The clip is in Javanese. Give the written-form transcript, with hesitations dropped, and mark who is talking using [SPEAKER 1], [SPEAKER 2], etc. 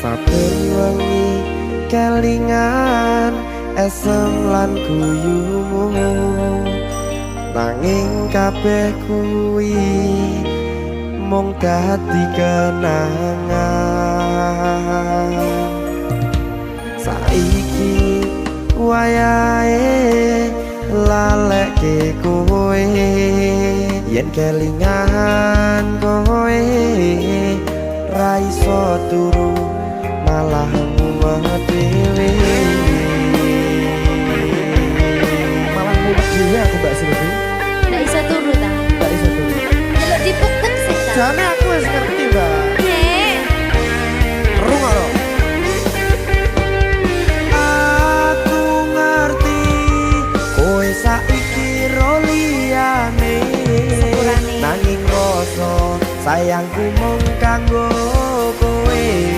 [SPEAKER 1] Saben wengi kelingan esem lan guyumu, nanging kabeh kuwi mung dadi kenangan. Saiki wayahe lalekke kowe, yen kelingan kowe ra iso turu malah mumet dhewe.
[SPEAKER 2] Malah mumet dhewe aku, Mbak Silvi.
[SPEAKER 3] Nggak iso turu ta?
[SPEAKER 2] Nggak iso turu.
[SPEAKER 3] Nyeluk dipuk-puk sih ta.
[SPEAKER 2] Jane aku wis ngerti, Mbak.